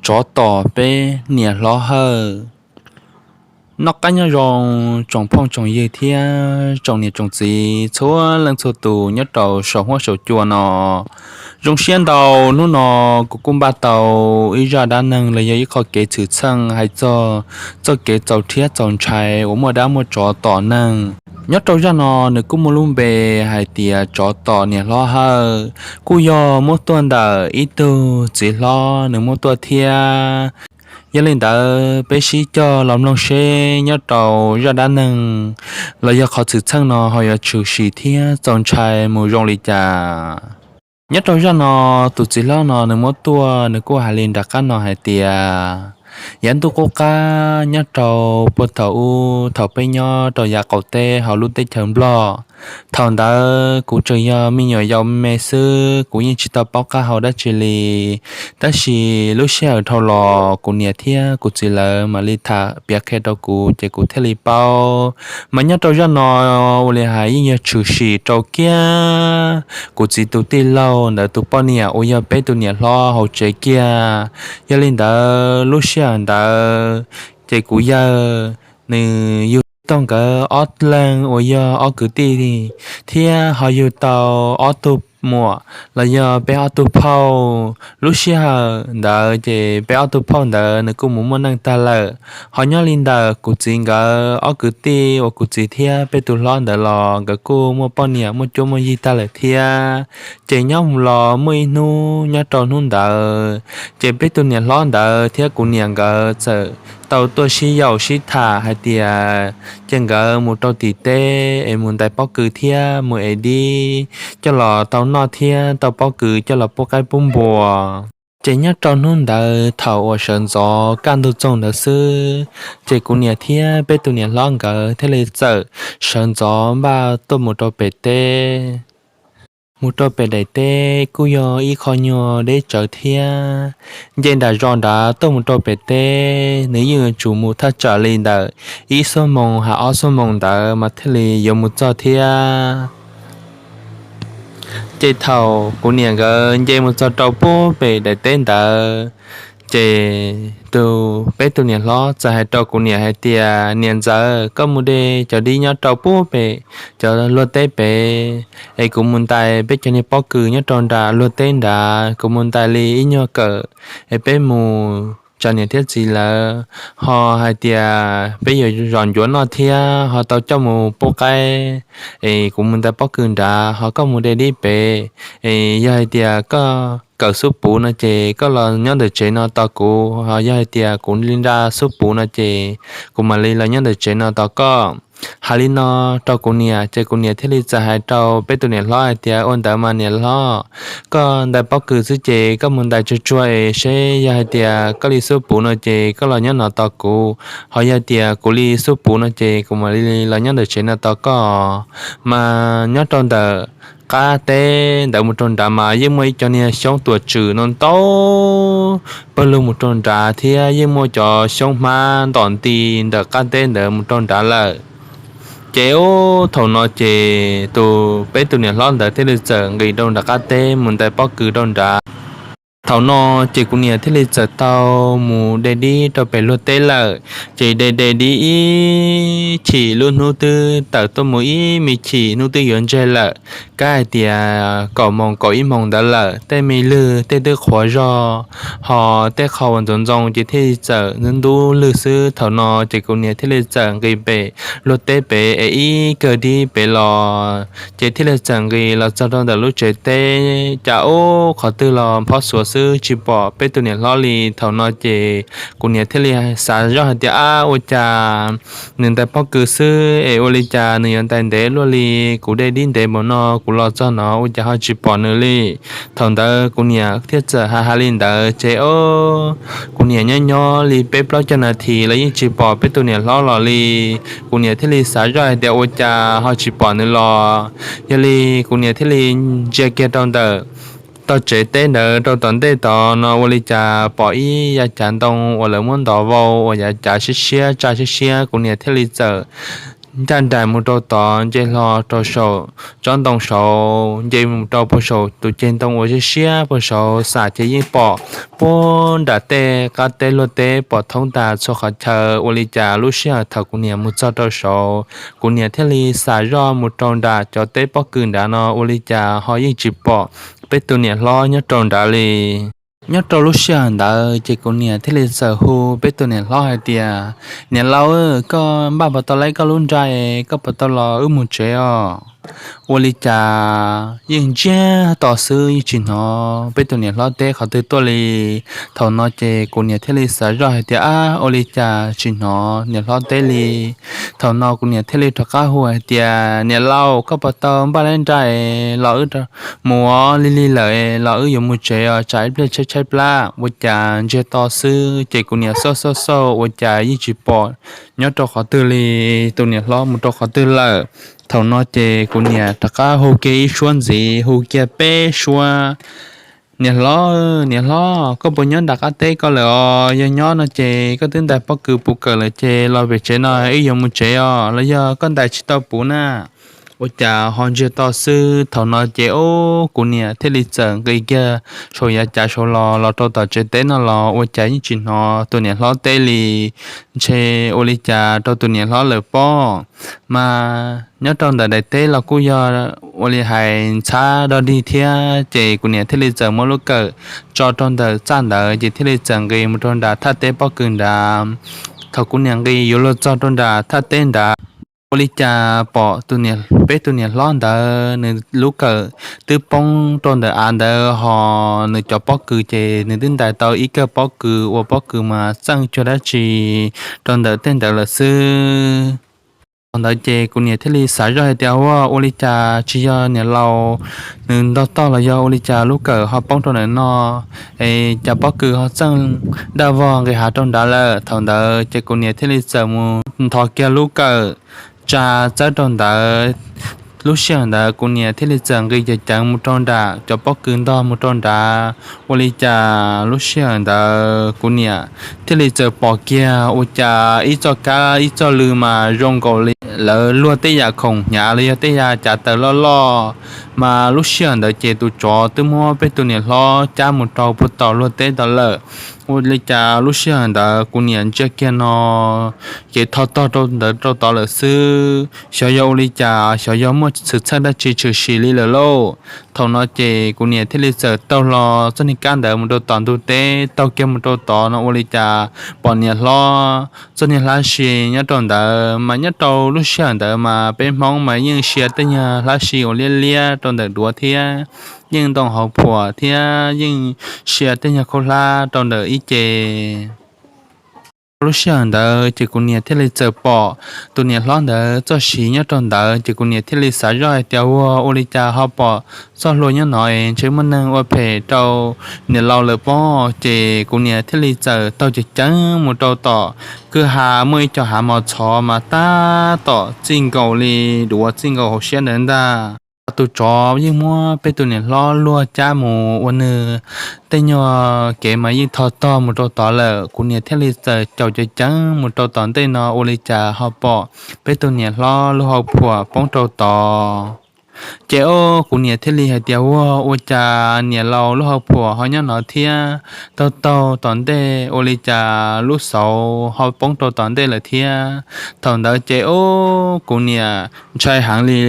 Tsov tom peb niam hlob Hawj. Noj qab nyob zoo tsoom phooj tsoom ywg thiab tsoom niam tsoom txiv txhua leej txhua tus nyob rau saum huab saum cua no. Zoo siab ntau, hnub no kuv kuj npaj tau ib zaj dab neeg los yog ib qho kev txhwm txheej hais txog txoj kev txaus rhiab txaus ntshai uas muaj dab muaj tsov tom neeg. Nyob rau zaj no nws kuj muaj lub npe hais tias tsov tom niam hlob Hawj, kuj yog muab tuaj ntawm ib tug txiv hlob nws muab tuaj thiab. Yog li ntawd peb sib cog los mloog seb nyob rau zaj dab neeg los yog qhov txhwm txheej no ho yuav tshwm sim thiab txaus ntshai mus zoo li cas. Nyob rau zaj no, tus txiv hlob no nws muab tuaj nws kuj hais li nram qab no hais tias, yav ntuj qub qab nyob rau puag thaum ub thaum peb nyob rau yav qaum teb hauv lub teb chaws Nplog, thaum ntawd kuv tseem yog me nyuam yaus me xwb, kuv yeej tsis tau paub qab hau dab tsi li. Tab sis lub sij hawm dhau los kuv niam thiab kuv txiv lawv mam li tham piav qhia rau kuv ces kuv thiaj li paub. Mas nyob rau zaj no ua li hais yeej yog tshwm sim rau kiag kuv txiv tus tij laug ntawd tus poj niam uas yog peb tus niam hlob hauv tsev kiag. Yog li ntawd lub sij hawm ntawd ces kuv yawg nws yug tau nkawd ob leeg uas yog ob kwv tij thiab ho yug tau ob tug muam los yog peb ob tug phauj. Lub sij hawm ntawd ces peb ob tug phauj ntawd nws kuj mus muaj neej tag lawm. Ho nyob li ntawm kuv txiv nkawd ob kwv tij uas kuv txiv thiab peb tus hlob ntawd los nkawd kuj muaj poj niam muaj cuab muaj yig tag lawm thiab. Ces nyob mus los muaj ib hnub nyob rau hnub ntawd ces peb tus niam hlob ntawd thiab kuv niam nkawd txawm tau tuaj sib yaum sib tham hais tias cia nkawd mus rau tim teb es mus ntais pob kws thiab mus ev dib coj los tau noj thiab tau pob kws coj los pub qaib pub npua. Ces nyob rau hnub ntawd thaum uas sawv ntxov kaj ntug txoog ntawd xwb, ces kuv niam thiab peb tus niam hlob nkawd thiaj li txawm sawv ntxov npaj tuaj mus rau pem teb. Mus rau pem daim teb kuj yog ib qho nyuag deb tsawv thiab. Nce nram zos nrad tuaj mus rau pem teb nws yeej yuav tsum mus thaj tsam li ntawm ib xuab moos hos ob xuab moos ntawd mas thiaj li yuav mus txog thiab. Ces thaum kuv niam nkawd nce mus txog rau puag pem daim teb ntawd, ces tus peb tus niam hlob txawm hais rau kuv niam hais tias, niam ntxawm, koj mus de cov dib nyob rau puag pem cov luag teb pem, es kuv mus ntais peb cov niag pob kws nyob rau nram luag teb nrad, kuv mus ntais li ib nyuag kawm es peb mus tsa niam thiab txiv lawv, ho hais tias peb yuav zom ncuav noj thiab ho tau coj mus pub qaib, es kuv mus ntais pob kws nrad ho koj mus de dib pem. Es yog hais tias koj kawm xub puv no ces koj los nyob ntawm tsev no tos kuv, ho yog hais tias kuv li nra xub puv no ces kuv mam li los nyob ntawm tsev no tos koj. Hais li no rau kuv niam ces kuv niam thiaj li txawm hais rau peb tus niam hlob hais tias, ua ntawd mas niam hlob, koj ntais pob kws xwb ces koj mus ntais tsuag tsuag es seb yog hais tias koj li xub puv no ces koj los nyob no tos kuv, ho yog tias kuv li xub puv no ces kuv mam li los nyob ntawm tsev no tos koj. Mas nyob rau ntawm qab teb ntawd mus rau nrad mas yeej muaj ib co niag xyoob tuam tswm no ntau pawg lug mus rau nrad thiab yeej muaj cov xyoob hmab ntom nti ntawm qab teb ntawd mus rau nrad lawm. Ces ub thaum no ces tus peb tus niam hlob ntawd thiaj li txawm nqis rau nram qab teb mus ntais pob kws rau nrad. Thaum no ces kuv niam thiaj li txawm tau mus de dib rau pem luag teb lawm. Ces de de dib ib chim lub hnub twb tawm tuaj mus ib me chim hnub twb yuav ntseg lawm, kab hais tias kaum moos kaum ib moos ntawd lawm, tej me lwg tej twb qhuav zog, ho tej qho uas ntxoov ntxoo ces thiaj li txawm ntub ntub lwg xwb. Thaum no ces kuv niam thiaj li txawm nqis pem luag teb pem es ib kawg dib pem los, ces thiaj li txawm nqis los txog rau ntawm lub tsev teb, cas ub qhov twg los phob xuav xwb tsis pom peb tus niam hlob li. Thaum no ces kuv niam thiaj li xav zoj hais tias, ab, ua cas nws ntais pob kws xwb es ua li cas nws yuav ntais ntev luaj li, kuv de dib ntev npaum no kuv los txog no ua cas ho tsis pom nws li. Thaum ntawd kuv niam thiaj txawm hais hais li ntawd ces ob, kuv niam nyob nyob li peb plaub caug nas this los yeej tsis pom peb tus niam hlob los li. Kuv niam thiaj li xav zoj hais tias ua cas ho tsis pom nws los. Yog li kuv niam thiaj li ntsia kiag rau ntawm tog tsev teb ntawd rau tom ntej tod no ua li cas pom ib yav cav ntoo uas lawv muab ntov vau uas yav cav siab siab tsa siab siab, kuv niam thiaj li txawm ncaj nraim mus rau tod, nce hlo rau saum tsob ntoo saud, nce mus rau puag saum tus ceg ntoo uas siab siab puag saud, xam ces yeej pom puag nram tej qab teb luag teb pom thoob tas txhua qhov chaw. Ua li cas lub sij hawm thaum kuv niam mus txog rau saud, kuv niam thiaj li xam zoj mus rau nram cov teb pob kws nrad no, ua li cas ho yeej tsis pom peb tus niam hlob nyob rau nrad li. Nyob rau lub sij hawm ntawd ces kuv niam thiaj li txawm hu peb tus niam hlob hais tias, Niam laus, koj npaj puas tau lawm koj lub nra, koj puas tau los wb mus tsev os? Ua li cas yeej ntsiag to xwb, yeej tsis hnov peb tus niam hlob teb qhov twg tuaj li. Thaum no ces kuv niam thiaj li xav zoj hais tias, Ab, ua li cas tsis hnov niam hlob teb li? Thaum no kuv niam thiaj li rov qab hu hais tias, Niam laus, koj puas tau npaj lawm nra los wb mus os, lig lig lawm los wb yuav mus tsev os, tsam ib pliag tshaib tshaib plab. Ua cas ntsiag to xwb ces kuv niam xauj xauj xauj ua cas yeej tsis pom nyob rau qhov twg li, tus niam hlob mus rau qhov twg lawm. Thaum no ces kuv niam rov qab hu kiag ib suab ntxiv, hu kiag peb suab, Niam hlob, niam hlob, koj puas nyob nram qab teb ko lawm os? Yog nyob no ces koj twb ntais pob kws puv kawm lawm ces los pem tsev no, wb yuav mus tsev os, los yog koj ntais tsis tau puv na? Ua cas ho ntsiag to xwb. Thaum no ces ub, kuv niam thiaj li txawm nqis kiag saum yav cav saud los, los rau tom tsev teb no los ua cas yeej tsis hnov tus niam hlob teb li. Ntshe ua li cas rau tus niam hlob lawm pob. Mas nyob rau ntawm daim teb los kuj yog ua li hais ntxhab dog dig thiab, ces kuv niam thiaj li txawm muab lub kawm tso rau ntawm txaj ntawd ces thiaj li txawm nqis mus rau nram thaj teb pob kws nrad. Thaum kuv niam nqis yuav luag txog rau nram thaj teb nrad, ua li cas pom peb tus niam hlob ntawd nws lub kawm twb poob rau ntawm av ntawd, ho nws cov pob kws ces nws twb ntais tau ib kawm pob kws, ua pob kws mas txeej cuag dab tsi rau ntawm tej ntawd lawm xwb. Thaum ntawd ces kuv niam thiaj li xav zoj hais tias, Ua, ua li cas tsis yog niam laus nws ntog tog los yog ua li cas lub kawm ho poob rau ntawm no, es cas pob kws ho txeej daj vog nqis hav rau nrad lawm? Thaum ntawd ces kuv niam thiaj li txawm mus nthos kiag lub kawm tsa txawb rau ntawd. Lub sij hawm ntawd kuv niam thiaj li txawm nqis ceev ceev mus rau nram cov pob kws ntog mus rau nrad. Ua li cas lub sij hawm ntawd kuv niam thiaj li txawm pom kiag ua cas ib txoj kab ib txoj lw mas zoo nkaus li lawv luag tej yam khoom hnyav los yog tej yam cav taws loj loj. Mas lub sij hawm ntawd ces tus tsov twb muab peb tus niam hlob cab mus rau puag tom luag teb tod lawm. Ua li cas lub sij hawm ntawd kuv niam ntsia kiag no ces tho tog rau ntawd rau tod lawm xwb. Xyov yog ua li cas, xyov yog muaj xwm txheej dab tsi tshwm sim li lawm lauj. Thaum no ces kuv niam thiaj li txawm taug hlo txoj niag kab ntawd mus rau tom ntug teb, taug kiag mus rau tod no ua li cas pom niam hlob txoj niag hlab si nyob rau ntawd. Mas nyob rau lub sij hawm ntawd mas peb Hmoob mas yeej sia tej nyuag hlab si uas liab liab rau ntawm duav thiab, yeej ntoo hauv phuam thiab yeej sia tej nyuag khaub hlab rau ntawm ib ce. Lub sij hawm ntawd ces kuv niam thiaj li txawm pom tus niam hlob ntawd txoj siv nyob rau ntawd, ces kuv niam thiaj li xav zoj hais tias, Ua, ua li cas ho pom txoj hlua nyob no es ntshe muaj neeg ua phem rau niam laus lawm pob. Ces kuv niam thiaj li txawm taug ceev ceev mus rau tom kwj ha muaj ib co hav mos txhov mas tab tom txij nkaus li duav txij nkaus hauv siab ntawd ntag. Tus tsov yeej muab peb tus niam hlob luag cab mus ua nws tej nyuag kev mas yeej tho tog mus rau tod lawm. Kuv niam thiaj li txawm caum ceev ceev mus rau tom ntej no ua li cas ho pom peb tus niam hlob lub hauv phuam poob rau tod. Ces ub, kuv niam thiaj li hais tias, Ua, ua cas niam laus lub hauv phuam ho nyob no thiab? Taug taug tom ntej ua li cas lub xauv ho poob rau tom ntej lawm thiab? Thaum ntawd ces ub, kuv niam ntshai heev li.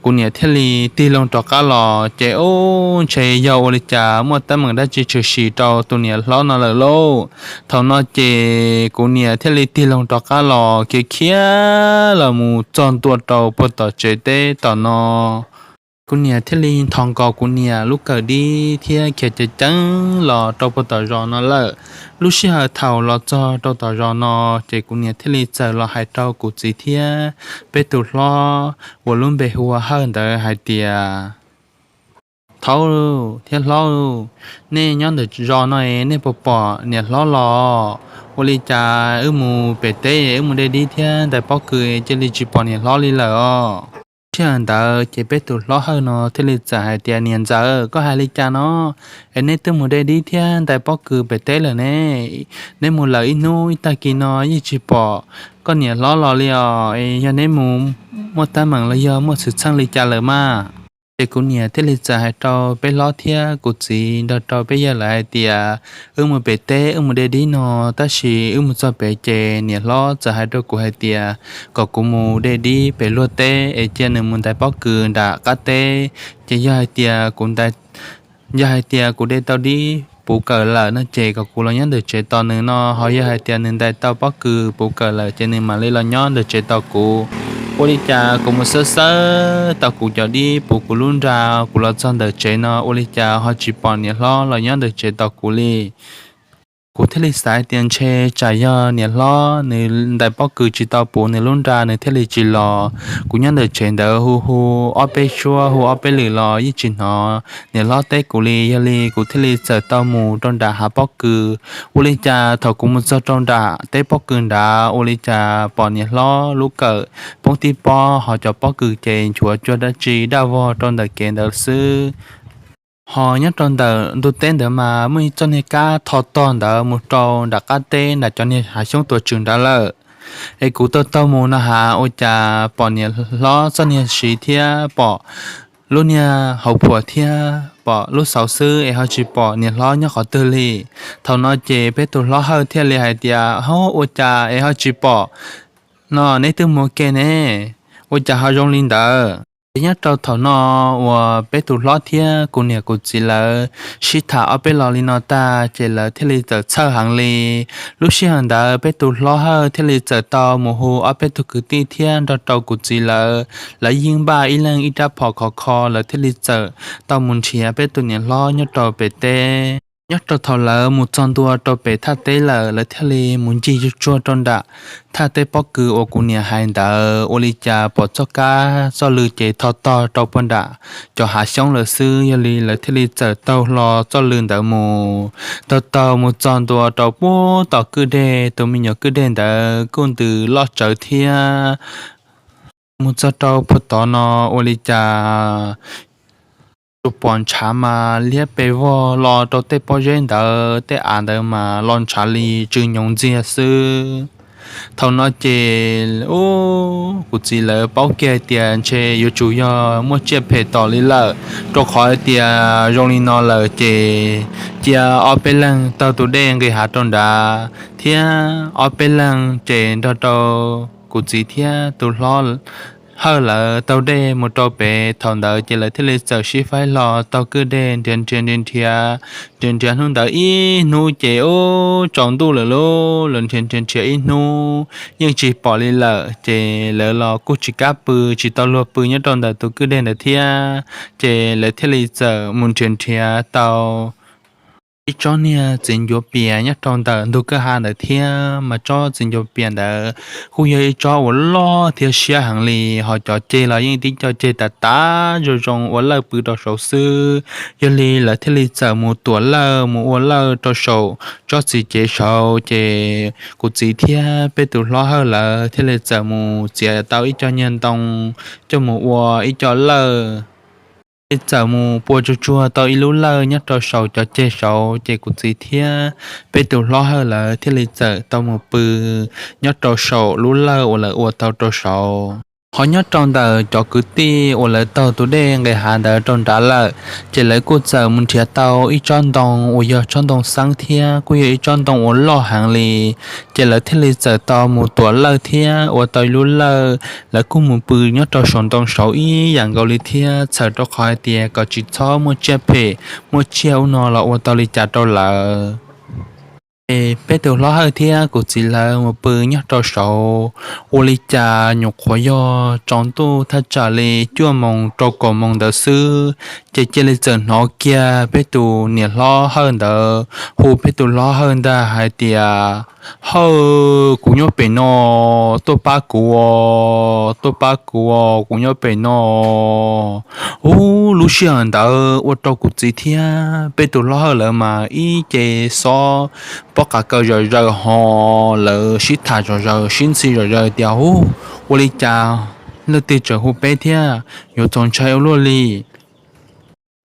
Kuv niam thiaj li tig loo rov qab los, ces ub, ntshe yog ua li cas muaj teeb meem dab tsi tshwm sim rau tus niam hlob no lawm lauj. Thaum no ces kuv niam thiaj li tig loo rov qab los khiav khiav los mus txog ntua rau puag tom tsev teb tom no. Kuv niam thiaj li nthos nkaus kuv niam lub kawm dib thiab khiav ceev ceev los rau puag tom zos no lawm. Lub sij hawm thaum los txog rau tom zos no, ces kuv niam thiaj li txawm los hais rau kuv txiv thiab peb tus hlob uas lub npe hu ua Hawj ntawd hais tias, Thaub thiab Hlob, nej nyob ntawm zos no nej puas pom niam hlob los? Ua li cas wb mus pem teb, wb mus de dib thiab ntais pob kws cia li tsis pom niam hlob li lawm os? Sij hawm ntawd ces peb tus hlob Hawj no thiaj li txawm hais tias, Niam ntxawm, koj hais li cas no? Es neb twb mus de dib thiab ntais pob kws pem teb lawm ne. Neb mus lawm ib hnub ib tag kis no yeej tsis pom koj niam hlob los li os. Es yog neb mus muaj teeb meem los yog muaj xwm txheej li cas lawm mas? Ces kuv niam thiaj li txawm hais rau peb hlob thiab kuv txiv nrog rau peb yawg lawv hais tias, Wb mus pem teb wb mus de dib no, tab sis wb mus txog pem ces niam hlob txawm hais rau kuv hais tias kom kuv mus de dib pem luag teb es cia nws mus ntais pob kws nram qab teb. Ces yog hais tias kuv ntais, yog hais tias kuv de tau dib puv kawm lawm no ces kom kuv los nyob ntawm tsev tos nws no, ho yog hais tias nws ntais tau pob kws puv kawm lawm ces nws mam li los nyob ntawm tsev tos kuv. Ua li cas kuv mus xawb xawb tau kuv cov dib puv kuv lub nra, kuv los txog ntawm tsev no ua li cas ho tsis pom niam hlob los nyob ntawm tsev tos kuv li. Kuv thiaj li xav tias ntshe tsam yog niam hlob nws ntais pob kws tsis tau puv nws lub nra nws thiaj li tsis los. Kuv nyob ntawm tsev ntawd hu hu ob peb suab hu ob peb lwm los yeej tsis hnov niam hlob teb kuv li. Yog li kuv thiaj li txawm tau mus rau nram hav pob kws. Ua li cas thaum kuv mus txog rau nram teb pob kws nrad ua li cas pom niam hlob lub kawm poob tib pob ho cov pob kws ces nchuav cuag dab tsi daj vog rau ntawm kev ntawd xwb. Ho nyob rau ntawm ntuj teb ntawd mas muaj ib txoj niag kab tho tog ntawd mus rau nram qab teb nram cov niag hav xyoob tuam tswm nrad lawm. Es kuv taug taug mus no has ua cas pom niam hlob txoj niag siv thiab pom lub niag hauv phuam thiab pom lub xauv xwb es ho tsis pom niam hlob nyob qhov twg li. Thaum no ces peb tus hlob Hawj thiaj li hais tias, Hauj, ua cas es ho tsis pom no, neb twb mus ua ke ne, ua cas ho zoo li ntawd? Ces nyob rau thaum no uas peb tus hlob thiab kuv niam kuv txiv lawv sib tham ob peb los li no tag ces lawv thiaj li txawm txhawj heev li. Lub sij hawm ntawd peb tus hlob Hawj thiaj li txawm tau mus hu ob peb tug kwv tij thiab nrog rau kuv txiv lawv, lawv yeej npaj ib leeg ib rab phom khov kho, lawv thiaj li txawm tau mus nrhiav peb tus niam hlob nyob rau pem teb. Nyob rau thaum lawv mus txog ntua rau pem thaj teb lawm lawv thiaj li mus ncig tsuag tsuag rau nram thaj teb pob kws uas kuv niam hais ntawd ua li cas pom txoj kab txoj lw ces tho tog rau puag nram cov hav xyoob lawm xwb. Yog li lawv thiaj li txawm taug hlo txoj lw ntawd mus, taug taug mus txog ntua rau puag tom kwj deg, tus me nyuam kwj deg ntawd kuj ntws loj tsawv thiab. Mus txog rau puag tod no ua li cas tsuas pom ntshav mas liab pes vog los rau tej pob zeb ntawd, tej av ntawd mas los ntshav li tsw nyoov ntxiag xwb. Thaum no ces ub, kuv txiv lawv paub kiag tias ntshe yuav tsum yog muaj tsiaj phem tom li lawm, rau qhov tias zoo li no lawm ces cia ob peb leeg taug tus dej nqis hav rau nrad thiab ob peb leeg ces nrog rau kuv txiv thiab tus hlob Hawj lawv taug dej mus rau pem. Thaum ntawd ces lawv thiaj li txawm sib faib hlo taug kwj dej nrhiav nrhiav nrhiav nrhiav, nrhiav nrhiav hnub ntawd ib hnub ces ub tsaus ntuj lawm lauj, lawv nrhiav nrhiav nrhiav ib hnub yeej tsis pom li lawm ces lawv los kuj tsis kam pw, tsis tau luag pw nyob rau ntawm tus kwj dej ntawd thiab. Ces lawv thiaj li txawm mus nrhiav nrhiav tau ib tsob niag txiv ncuav pias nyob rau ntawm ntug kwj ha ntawd thiab, mas tsob txiv ncuav pias ntawd kuj yog ib tsob uas loj thiab siab heev li, ho cov ceg los yeej tib co ceg tas tas zoo zoo ua lawj pw rau saud xwb. Yog li lawv thiaj li txawm mus tuam lawj mus ua lawj rau saum tsob txiv cev saud, ces kuv txiv thiab peb tus hlob Hawj lawv thiaj li txawm mus txiav tau ib co niag ntoo coj mus ua ib co lawj. Li txawm mus pua tsuag tsuag tau ib lub lawj nyob rau saum cov ceg saud, ces kuv txiv thiab peb tus hlob Hawj lawv thiaj li txawm tau mus pw nyob rau saum lub lawj uas lawv ua tau rau saud. Ho nyob rau ntawm cov kwv tij uas lawv taug tus dej nqis hav ntawd rau nrad lawm, ces lawv kuj txawm mus nrhiav tau ib tsob ntoo uas yog tsob ntoo xeeb thiab kuj yog ib tsob ntoo uas loj heev li. Ces lawv thiaj li txawm tau mus tuam lawj thiab ua tau ib lub lawj, lawv kuj mus pw nyob rau saum ntoo saud ib yam nkaus li thiab, txhawm rau qhov hais tias kom tsis txhob muaj tsiaj phem muaj tsiaj ub no los ua tau li cas rau lawv. Es peb tus hlob Hawj thiab kuv txiv lawv mus pw nyob rau saud, ua li cas nyuam qhuav yog tsaus ntuj thaj tsam li cuaj moos rau kaum moos ntawd xwb, ces cia li txawm hnov kiag peb tus niam hlob Hawj ntawd hu peb tus hlob Hawj ntag hais tias, Hawj, kuv nyob pem no, tuaj pab kuv os, tuaj pab kuv os, kuv nyob pem no. Ub, lub sij hawm ntawd ua rau kuv txiv thiab peb tus hlob Hawj lawv mas ib ce xob pob qa kaw zom zaws ho lawv sib tham zom zaws sib ntxhi zom zaws tias, Ub, ua li cas leej twg tseem hu peb thiab, yuav txaus ntshai ua luaj li.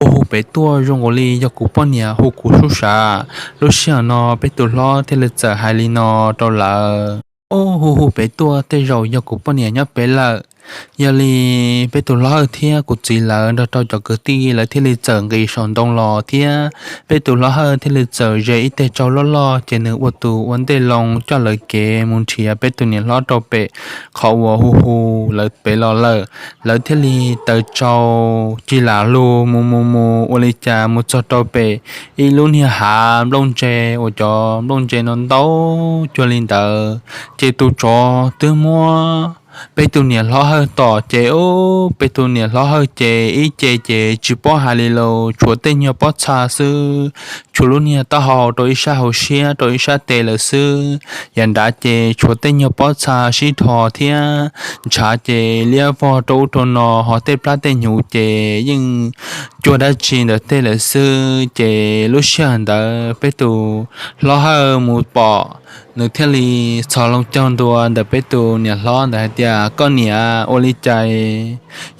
Hu hu pem tuaj zoo nkaus li yog kuv poj niam hu kuv sub sav. Lub sij hawm no peb tus hlob thiaj li txawm hais li no rau lawv, hu hu pem tuaj tej zaum yog kuv poj niam nyob pem lawm. Yog li peb tus hlob Hawj thiab kuv txiv lawv nrog rau cov kwv tij lawv thiaj li txawm nqis saum ntoo los thiab peb tus hlob Hawj thiaj li txawm ze ib teg tsau loj loj ces nws ua tus ua ntej loo coj lawv kev mus nrhiav peb tus niam hlob rau pem qhov uas hu hu lawv pem los lawm. Lawv thiaj li taws tsau cig lam lug mus mus mus ua li cas mus txog rau pem ib lub niag hav nplooj ntse uas cov nplooj ntse no ntau cuag li ntawd, ces tus tsov twb muab peb tus niam hlob Hawj tom ces ub, peb tus niam hlob Hawj ces ib ce ces tsis paub hais li los tshuav tej nyuag pob txha xwb, tshuav lub niag taub hau rau ib sab hauv siab rau ib sab tes lawm xwb. Yav nrad ces tshuav tej nyuag pob txha sib dhos thiab ntshav ces liab vog rau ub rau no, ho tej plab tej hnyuv ces yeej cuag dab tsi ntawm tej lawm xwb. Ces lub sij hawm ntawd peb tus hlob Hawj mus pom, nws thiaj li txhos loo caug ntua ntawm peb tus niam hlob ntawd hais tias, Koj niam, ua li cas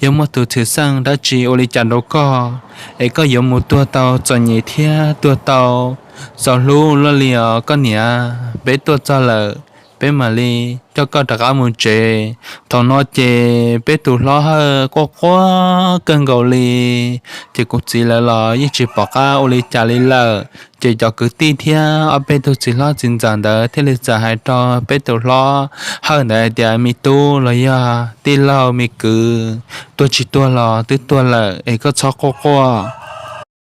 yog muaj tus txhim xeej dab tsi ua li cas rau koj es koj yuav mus tuag tau txom nyem thiab tuag tau txaus hlub luaj li os koj niam? Peb tuaj txog lawm, peb mam li coj koj rov qab mus tsev. Thaum no ces peb tus hlob Hawj quaj quaj kawg nkaus li, ces kuv txiv lawv los yeej tsis pom qab ua li cas li lawm. Ces cov kwv tij thiab ob peb tug txiv hlob txiv ntxawm ntawd thiaj li txawm hais rau peb tus hlob Hawj ntawd hais tias, Me tub los yog tij laug me kwv, tuag tsis tuag los twb tuag lawm es koj txhob quaj quaj.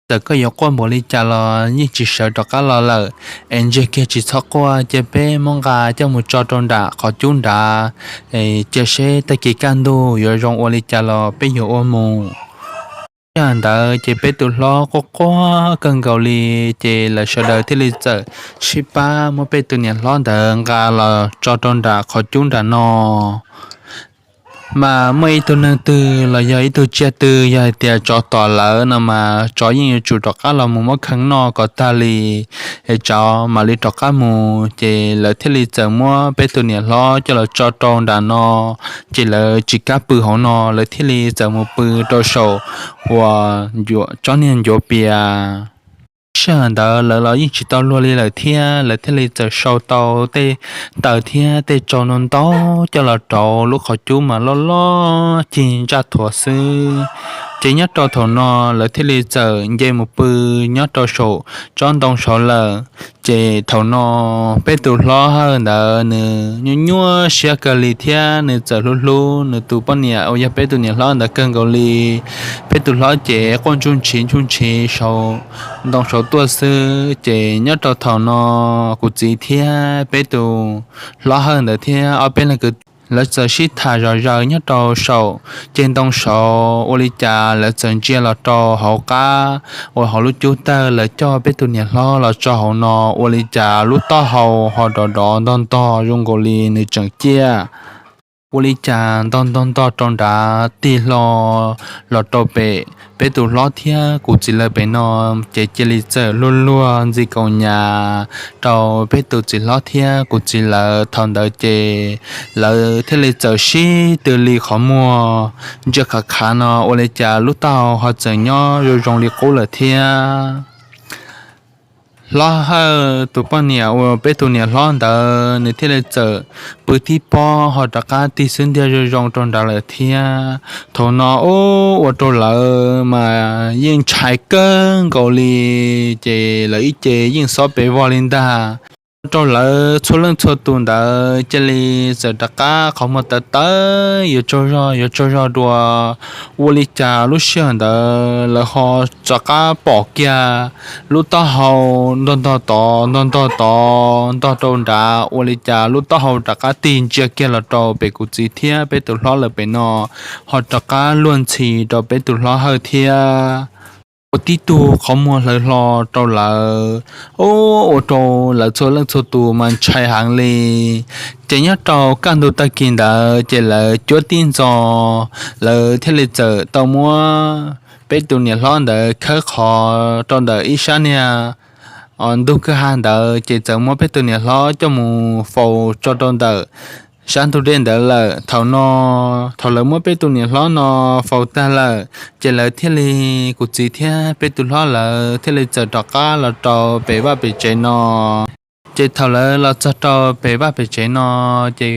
Txawm koj yuav quaj npaum li cas los yeej tsis sawv rov qab los lawm, es ntsiag kiag tsis txhob quaj, cia peb muab nqa coj mus tso rau nram qhov cub nrad, cia seb tag kis kaj ntug yuav zoo ua li cas los peb yuav ua mus. Sij hawm ntawd ces peb tus hlob quaj quaj kawg nkaus li, ces lawv sawv daws thiaj li txawm sib pab muab peb tus niam hlob ntawd nqa los tso rau nram qhov cub nram no. Mas muaj ib tug neeg twg los yog ib tug tsiaj twg yog hais tias tsov tom lawv no mas tsov yeej yuav tsum rov qab los mus muab kheej noj kom tag li, es tsov mam li rov qab mus. Ces lawv thiaj li txawm muab peb tus niam hlob coj los tso rau nram no, ces lawv tsis kam pw hauv no, lawv thiaj li txawm mus pw rau saum uas tsob niag ncuav pias. Sij hawm ntawd lawv los yeej tsis tau luag li lawm thiab, lawv thiaj li txawm sau tau tej taws thiab tej tsau no ntau coj los rauv lub qhov cub mas loj loj cig ntsaj thuav xwb. Ces nyob rau thaum no lawv thiaj li txawm nce mus pw nyob rau saum tsob ntoo saud lawm. Ces thaum no peb tus hlob Hawj ntawd nws nyuaj nyuaj siab kawg li thiab nws txawm hlub hlub nws tus poj niam uas yog peb tus niam hlob ntawd kawg nkaus li. Peb tus hlob ces quaj ntsuj ntshiv ntsuj ntshiv saum ntoo saud tuaj xwb. Ces nyob rau thaum no kuv txiv thiab peb tus hlob Hawj ntawd thiab ob peb leeg kwv, lawv txawm sib tham zom zaws nyob rau saum ceg ntoo saud ua li cas lawv txawm ntsia los rau hauv qab uas hauv lub cub tawg lawv coj peb tus niam hlob los tso hauv no ua li cas lub taub hau ho rov rov ntog ntog zoo nkaus li nws tseem ciaj. Ua li cas ntog ntog ntog rau nrad tig hlo los rau pem peb tus hlob thiab kuv txiv lawv pem no, ces cia li txawm luag luag ntxi kaus hniav rau peb tus txiv hlob thiab kuv txiv lawv. Thaum ntawd ces lawv thiaj li txawm sib tw li qhov muag ntsia khav khav no ua li cas lub taub hau ho txawm nyob zoo zoo li qub lawm thiab. Hlob Hawj tus poj niam uas peb tus niam hlob ntawd nws thiaj li txawm pw tib pob ho rov qab tig xub ntiag zoo zoo rau nrad lawm thiab. Thaum no ub ua rau lawv mas yeej ntshai kawg nkaus li, ces lawv ib ce yeej xob pes vog li ntag. Ua rau lawv txhua leej txhua tus ntawd cia li txawm rov qab qhov muag tawv tawv yuav tsaug zog yuav tsaug zog dua. Ua li cas lub sij hawm ntawd lawv ho rov qab pom kiag lub taub hau ntog ntog tod ntog ntog tod ntog rau nrad, ua li cas lub taub hau rov qab tig ntsia kiag los rau pem kuv txiv thiab peb tus hlob lawv pem no, ho rov qab luag ntxhi rau peb tus hlob Hawj thiab. Ua tib tug qhov muag hlawv hlo rau lawv, ua rau lawv txhua leej txhua tus mas ntshai heev li. Ces nyob rau kaj ntug tag kis ntawd ces lawv cuab tib ntxo, lawv thiaj li txawm tau muab peb tus niam hlob ntawd khawb qhov rau ntawm ib sab niag ntug kwj ha ntawd, ces txawm muab peb tus niam hlob coj mus faus tso rau ntawm sab ntug dej ntawd lawm. Thaum no, thaum lawv muab peb tus niam hlob no faus tag lawm, ces lawv thiaj li, kuv txiv thiab peb tus hlob lawv thiaj li txawm rov qab los rau pem vaj pem tsev no. Ces thaum lawv los txog rau pem vaj pem tsev no, ces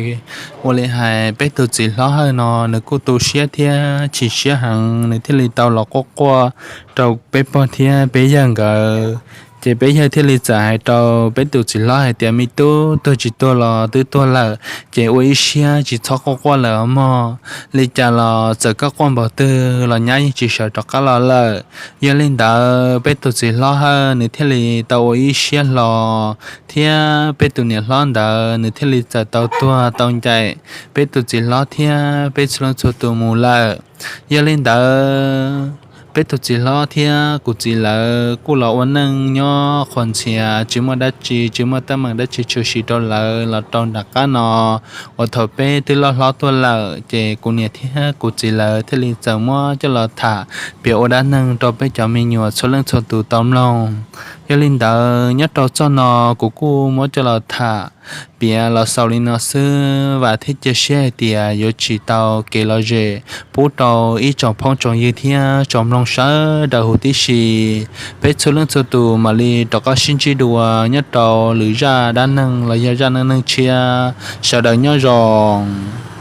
ua li hais peb tus txiv hlob Hawj no nws kuj tu siab thiab chim siab heev, nws thiaj li tau los quaj quaj rau peb pog thiab peb yawg nkawd. Ces peb yawg thiaj li txawm hais rau peb tus txiv hlob hais tias, Me tub, tuag tsis tuag los twb tuag lawm, ces ua ib siab tsis txhob quaj quaj lawm os mog. Li cas los txawm koj quaj npaum twg los nyab yeej tsis sawv rov qab los lawm. Yog li ntawd peb tus txiv hlob Hawj nws thiaj li tau ua ib siab hlo, thiab peb tus niam hlob ntawd nws thiaj li txawm tau tuag tau ncaim peb tus txiv hlob thiab peb txhua leej txhua tus mus lawm. Yog li ntawd, peb tus txiv hlob thiab kuv txiv lawv kuj los ua neej nyob qhuas ntxhias, tsis muaj dab tsi, tsis muaj teeb meem dab tsi tshwm sim rau lawv los rau nram qab no uas thaum peb twb loj hlob tuaj lawm, ces kuv niam thiab kuv txiv lawv thiaj li txawm muab coj los tham piav ua dab neeg rau peb cov me nyuam txhua leej txhua tus tau mloog. Yog li ntawd, nyob rau txoj no kuv kuj muab coj los tham piav los xaus li no xwb, vam thiab cia siab hais tias yuav tsim tau kev lom zem pub rau ib tsoom phooj tsoom ywg thiab tsoom mloog sawv daws huv tib si. Peb txhua leej txhua tus mam li rov qab sib ntsib dua nyob rau lwm zaj dab neeg los yog zaj neej neeg tshiab. Sawv daws nyob zoo.